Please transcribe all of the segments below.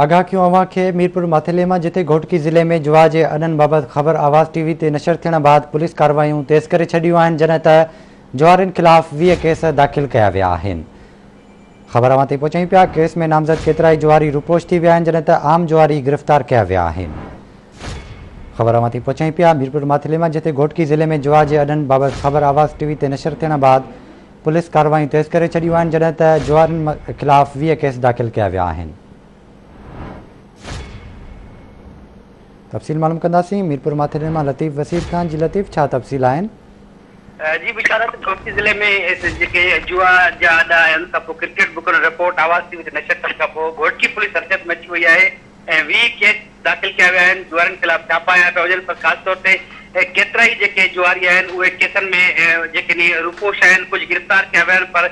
آگاهه ڪيون اوهان کي ميرپور ماٿيلي مان جتي گهوٽڪي ضلعي ۾ جوا جي اڏن بابت خبر آواز ٽي وي تي نشر ٿيڻ بعد پوليس ڪارروايون تيز ڪري ڇڏيون آهن جڏهن ته جوارين خلاف 20 ڪيس داخل ڪيا ويا آهن. خبر اوهان تائين پهچايون پيا ڪيس ۾ نامزد ڪيترائي جواري روپوش ٿي ويا آهن جڏهن ته عام جواري گرفتار ڪيا ويا آهن. خبر اوهان تائين پهچايون پيا ميرپور ماٿيلي مان جتي گهوٽڪي ضلعي ۾ جوا جي اڏن بابت خبر آواز ٽي وي تي نشر ٿيڻ بعد پوليس ڪارروايون تيز ڪري ڇڏيون آهن جڏهن ته جوارين خلاف 20 ڪيس داخل ڪيا ويا آهن. تفصيل معلوم ڪنداسين ميرپور ماٿيلي مان لطيف وسير کان جي لطيف ڇا تفصيل آهن؟ جي بشارت گهوٽڪي ضلعي ۾ جيڪي جوا جا اڏا آهن کان پوء ڪرڪيٽ بڪن رپورٽ آواز ٽي وي تي نشر ٿيڻ کان پوء گهوٽڪي پوليس حرڪت ۾ اچي وئي آهي ۽ 20 ڪيس داخل ڪيا ويا آهن جوارين خلاف ڇاپا هنيا پيا وڃن پر خاص طور تي ڪيترائي جيڪي جواري آهن اهي ڪيسن ۾ جيڪي روپوش آهن ڪجهه گرفتار ڪيا ويا آهن پر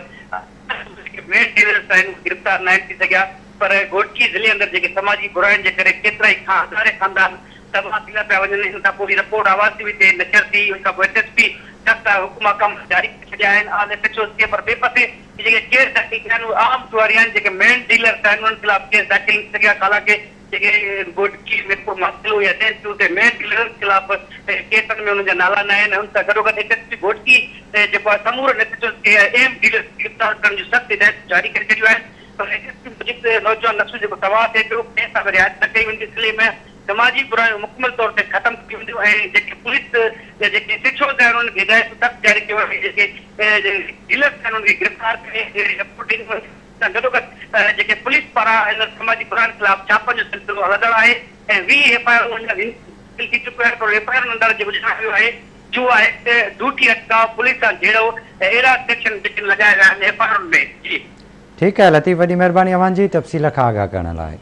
جيڪي مين ڊيلرز آهن اهي گرفتار ناهن ٿي سگهيا پر گهوٽڪي ضلعي اندر جيڪي سماجي براين جي ڪري ڪيترائي کان هزارين خاندان تباهه ٿيندا پيا وڃن ان کان پوء هي رپورٽ آواز ٽي وي تي نشر ٿي ان کان پوء ايس ايس پي سخت حڪم احڪام جاري ڪري ڇڏيا آهن آل ايس ايڇ اوز کي پر ٻئي پاسي هي جيڪي ڪيس داخل ٿيا آهن اهي عام جواري آهن جيڪي مين ڊيلرز آهن انهن خلاف ڪيس داخل نه ٿي سگهيا حالانڪه جيڪي گهوٽڪي، ميرپور ماٿيلو يا ٻين اتي مين ڊيلرز خلاف ڪيسن ۾ انهن جا نالا نه آهن ان سان گڏوگڏ ايس ايس پي گهوٽڪي جيڪو آهي سمورن ايس ايڇ اوز کي اهم ڊيلرز کي گرفتار ڪرڻ جون سخت هدايتون جاري ڪري ڇڏيون آهن پر ايس ايس پي موجب نوجوان نسل جيڪو تباهه ٿئي پيو ڪنهن سان به رعايت نه ڪئي ويندي ضلعي ۾ سماجي برايون مڪمل طور تي ختم ڪيون وينديون ۽ جيڪي پوليس جا جيڪي ايس ايڇ اوز آهن انهن کي هدايتون سخت جاري ڪيون آهن جيڪي ڊيلرز آهن انهن کي گرفتار ڪري رپورٽ ڏني وڃي سان گڏوگڏ جيڪي پوليس پاران هن سماجي براين خلاف ڇاپن جو سلسلو هلندڙ آهي ۽ 20 ايف I آرون اڃا داخل ٿي چڪيون آهن پر ايف I آرن اندر جيڪو ڄاڻايو ويو آهي جوا ايڪٽ ڊيوٽي اٽڪاء پوليس سان جهيڙو ۽ اهڙا سيڪشن جيڪي لڳايا ويا آهن ايف I آرن ۾ جي. ٺيڪ آهي لطيف وڏي مهرباني اوهان جي تفصيل کان آگاهه ڪرڻ لاء.